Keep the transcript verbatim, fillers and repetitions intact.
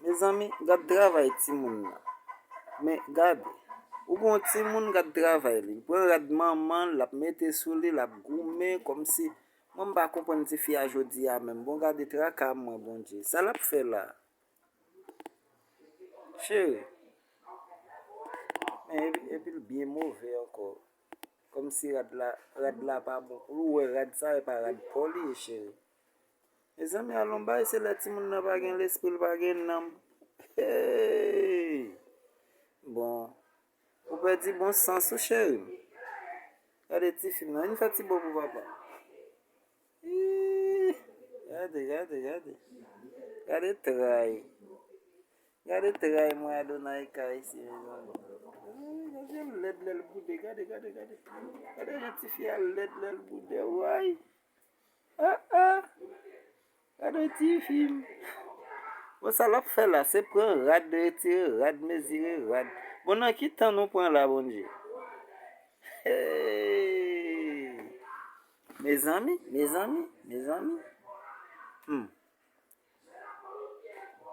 Mezanmi, gad travay timoun nan. Men gade, ou gon timoun, gad travay li. Li pran rad manman l, l ap mete sou li, l ap goumen kòmsi, mwen m pa konprann tifi a jodi a menm. Bon, gade traka mwen, Bondye. Sa l ap fè la? Cheri. Men epi, epi l byen move ankò. Kòmsi rad la, rad la pa bon pou l. Ou wè rad sa, e pa rad pa w li ye, cheri. Mezanmi, alon bay, se lè timoun nan pa gen lespri, l pa gen nanm. Hey! Bon, ou pèdi bon sans ou, cheri m. Gade ti fi m nan, vin fè ti bo pou papa. Ih, gade, gade, gade. Gade tray. Gade tray mwen Adonai ka isi, mezanmi. Gade jan l lèd lè l boude, gade, gade, gade. Gade jan ti fi a lèd lè l boude, woy. Ah, ah. Gade ti fi m. Bon, sa l ap fè la, se pran rad, retire rad, mezire rad. Bon, nan ki tan nou pran la, Bondye? Hey! Mezanmi, mezanmi, mezanmi. Hmm.